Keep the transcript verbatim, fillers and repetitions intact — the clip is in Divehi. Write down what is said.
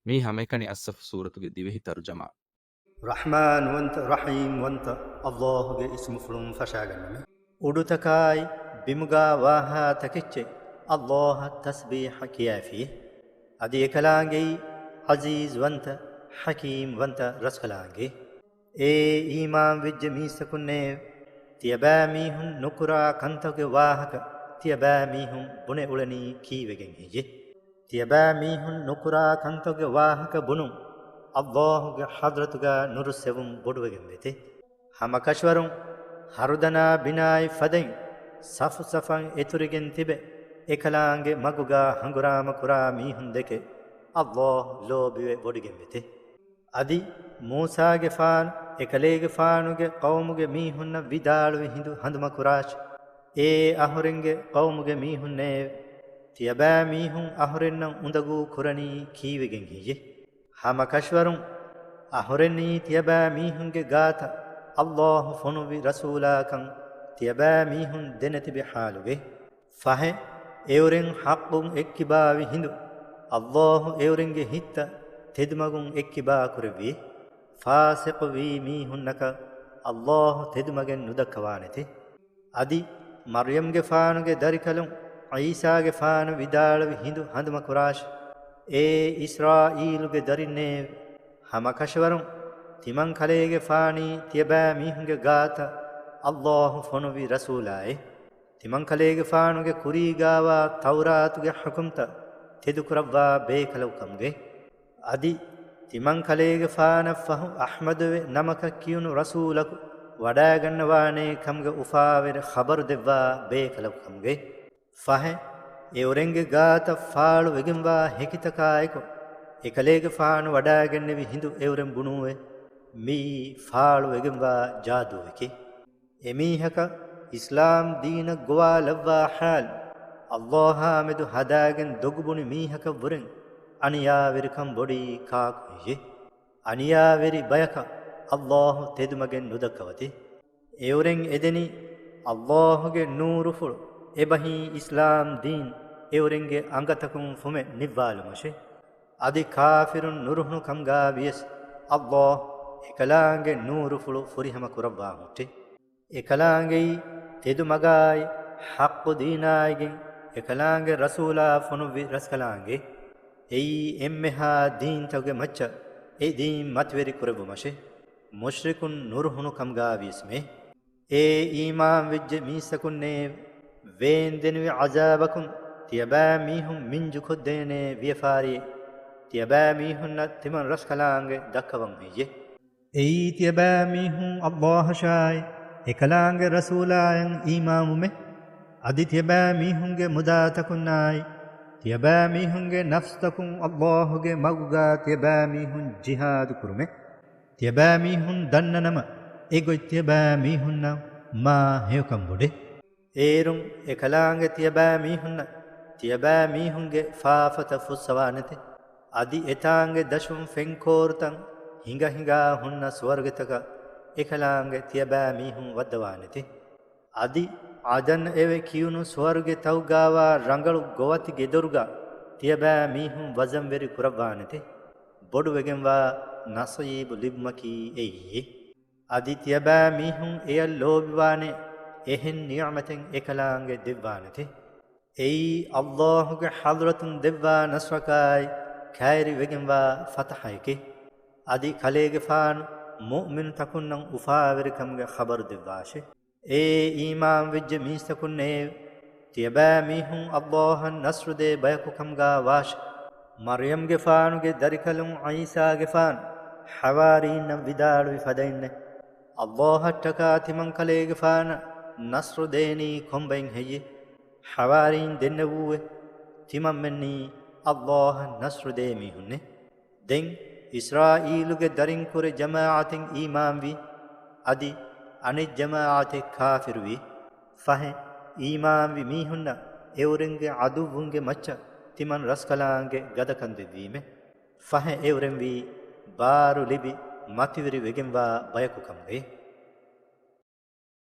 މީ ހަމައެކަނި އައްސަފް ސޫރަތުގެ ދިވެހި ތަރުޖަމާ. ރަޙްމާންވަންތަ، ރަޙީމްވަންތަ އައްލާހުގެ އިސްމުފުޅުން ފަށާގަންނަމެ. އުޑުތަކާއި ބިމުގާ ވާހާ ތަކެއްޗެއް އައްލާހަށް ތަސްބީޙަ ކިޔާފިއޭ. އަދި އެކަލާނގެއީ ޢަޒީޒްވަންތަ، ޙަކީމްވަންތަ ރަސްކަލާނގެ. އޭ އީމާންވެއްޖެ މީސްތަކުންނޭ! ތިޔަބައިމީހުން ނުކުރާ ކަންތަކުގެ ވާހަކަ ތިޔަބައިމީހުން ބުނެ އުޅެނީ ކީއްވެގެން ހެއްޔޭ؟ ތިޔަބައިމީހުން ނުކުރާ ކަންތަކުގެ ވާހަކަ ބުނުން އައްލާހުގެ ޙަޟްރަތުގާ ނުރުއްސެވުން ބޮޑުވެގެން ވޭތެ. ހަމަކަށަވަރުން ހަރުދަނާ ބިނާއެއް ފަދައިން ސަފު ސަފަށް އެތުރިގެން ތިބެ އެކަލާނގެ މަގުގާ ހަނގުރާމަ ކުރާ މީހުން ދެކެ އައްލާހު ލޯބިވެ ވޮޑިގެން ވޭތެ. އަދި މޫސާގެފާނު އެކަލޭގެފާނުގެ ޤައުމުގެ މީހުންނަށް ވިދާޅުވި ހިނދު ހަނދުމަކުރާށި! އޭ އަހުރެންގެ ޤައުމުގެ މީހުންނޭވެ! ތިޔަބައިމީހުން އަހުރެންނަށް އުނދަގޫ ކުރަނީ ކީއްވެގެން ހެއްޔޭ؟ ހަމަކަށަވަރުން އަހުރެންނީ ތިޔަބައިމީހުންގެ ގާތަށް އައްލާހު ފޮނުއްވި ރަސޫލާކަން ތިޔަބައިމީހުން ދެނެތިބި ޙާލުގައި. ފަހެ، އެއުރެން ޙައްޤުން އެއްކިބާވި ހިނދު، އައްލާހު އެއުރެންގެ ހިތްތައް ތެދުމަގުން އެއްކިބާކުރެއްވި. ފާސިޤުވީ މީހުންނަކަށް އައްލާހު ތެދުމަގެއް ނުދައްކަވާނެތެ. އަދި މަރްޔަމްގެފާނުގެ ދަރިކަލުން ޢީސާގެފާނު ވިދާޅުވި ހިނދު ހަނދުމަކުރާށި! އޭ އިސްރާއީލުގެ ދަރިންނޭވެ! ހަމަކަށަވަރުން ތިމަންކަލޭގެފާނީ ތިޔަބައިމީހުންގެ ގާތަށް އައްލާހު ފޮނުއްވި ރަސޫލާއޭ! ތިމަންކަލޭގެފާނުގެ ކުރީގާވާ ތައުރާތުގެ ޙުކުމްތައް ތެދުކުރައްވާ ބޭކަލަކު ކަމުގައި. އަދި ތިމަންކަލޭގެފާނަށްފަހު އަޙްމަދުވެ ނަމަކަށް ކިޔުނު ރަސޫލަކު ވަޑާގަންނަވާނޭ ކަމުގެ އުފާވެރި ޚަބަރު ދެއްވާ ބޭކަލަކު ކަމުގައި. ފަހެ، އެއުރެންގެ ގާތަށް ފާޅުވެގެންވާ ހެކިތަކާއެކު، އެކަލޭގެފާނު ވަޑާގެންނެވި ހިނދު އެއުރެން ބުނޫއެވެ. މިއީ ފާޅުވެގެންވާ ޖާދޫއެކޭ. އެމީހަކަށް އިސްލާމް ދީނަށް ގޮވާލައްވާ ޙާލު، އައްލާހާމެދު ހަދާގެން ދޮގުބުނި މީހަކަށްވުރެން އަނިޔާވެރިކަން ބޮޑީ ކާކު ހެއްޔޭ؟ އަނިޔާވެރި ބަޔަކަށް އައްލާހު ތެދުމަގެއް ނުދައްކަވަތި. އެއުރެން އެދެނީ އައްލާހުގެ ނޫރުފުޅު އެބަހީ އިސްލާމް ދީން އެއުރެންގެ އަނގަތަކުން ފުމެ ނިއްވާލުމަށޭ. އަދި ކާފިރުން ނުރުހުނު ކަމުގާ ވިޔަސް އައްލާހު އެކަލާނގެ ނޫރުފުޅު ފުރިހަމަ ކުރައްވާ ހުއްޓި. އެކަލާނގެއީ ތެދު މަގާއި ޙައްޤު ދީނާއިގެން އެކަލާނގެ ރަސޫލާ ފޮނުއްވި ރަސްކަލާނގެ. އެއީ އެންމެހާ ދީންތަކުގެ މައްޗަށް އެ ދީން މަތިވެރި ކުރެއްވުމަށޭ. މުޝްރިކުން ނުރުހުނު ކަމުގާ ވިޔަސްމެ. އޭ އީމާންވެއްޖެ މީސްތަކުންނޭވެ! ވޭންދެނިވި ޢަޒާބަކުން ތިޔަބައިމީހުން މިންޖުކޮށްދޭނޭ ވިޔަފާރިއެއް ތިޔަބައިމީހުންނަށް ތިމަން ރަސްކަލާނގެ ދައްކަވަން ހެއްޔޭ؟ އެއީ ތިޔަބައިމީހުން އައްލާހަށާއި އެކަލާނގެ ރަސޫލާޔަށް އީމާންވުމެ. އަދި ތިޔަބައިމީހުންގެ މުދާތަކުންނާއި ތިޔަބައިމީހުންގެ ނަފްސުތަކުން އައްލާހުގެ މަގުގާ ތިޔަބައިމީހުން ޖިހާދު ކުރުމެ. ތިޔަބައިމީހުން ދަންނަނަމަ، އެގޮތް ތިޔަބައިމީހުންނަށް މާ ހެޔޮކަން ބޮޑޭ. އޭރުން އެކަލާނގެ ތިޔަބައިމީހުންނަށް ތިޔަބައިމީހުންގެ ފާފަތައް ފުއްސަވާނެތެ. އަދި އެތާނގެ ދަށުން ފެންކޯރުތައް ހިނގަ ހިނގާ ހުންނަ ސުވަރުގެތަކަށް އެކަލާނގެ ތިޔަބައިމީހުން ވައްދަވާނެތެ. އަދި ޢަދަން އެވެ ކިޔުނު ސުވަރުގެ ތައުގާވާ ރަނގަޅު ގޮވަތި ގެދޮރުގަ ތިޔަބައިމީހުން ވަޒަންވެރި ކުރައްވާނެތެ. ބޮޑުވެގެންވާ ނަސީބު ލިބުމަކީ އެއީ. އަދި ތިޔަބައިމީހުން އެޔަށް ލޯބިވާނެ އެހެން ނިޢުމަތެއް އެކަލާނގެ ދެއްވާނެތެ. އެއީ އައްލާހުގެ ޙަޟްރަތުން ދެއްވާ ނަޞްރަކާއި ކައިރިވެގެންވާ ފަތަޙައެކޭ. އަދި ކަލޭގެފާނު މުއުމިނުތަކުންނަށް އުފާވެރިކަމުގެ ޚަބަރު ދެއްވާށޭ. އޭ އީމާންވެއްޖެ މީސްތަކުންނޭވެ! ތިޔަބައިމީހުން އައްލާހަށް ނަޞްރުދޭ ބަޔަކު ކަމުގާ ވާށޭ. މަރްޔަމްގެފާނުގެ ދަރިކަލުން ޢީސާގެފާނު ޙަވާރީންނަށް ވިދާޅުވި ފަދައިންނޭ، އައްލާހަށްޓަކާ ތިމަންކަލޭގެފާނަށް ނަޞްރު ދޭނީ ކޮންބައިން ހެއްޔޭ؟ ޙަވާރީން ދެންނެވޫއެވެ. ތިމަންމެންނީ އައްލާހަށް ނަޞްރުދޭ މީހުންނޭ. ދެން އިސްރާއީލުގެ ދަރިންކުރެ ޖަމާޢަތެއް އީމާންވީ، އަދި އަނެއް ޖަމާޢަތެއް ކާފިރުވީ. ފަހެ، އީމާންވި މީހުންނަށް އެއުރެންގެ ޢަދުއްވުންގެ މައްޗަށް ތިމަން ރަސްކަލާނގެ ގަދަކަން ދެއްވީމެ. ފަހެ އެއުރެންވީ ބާރު ލިބި މަތިވެރި ވެގެންވާ ބަޔަކު ކަމުގައި.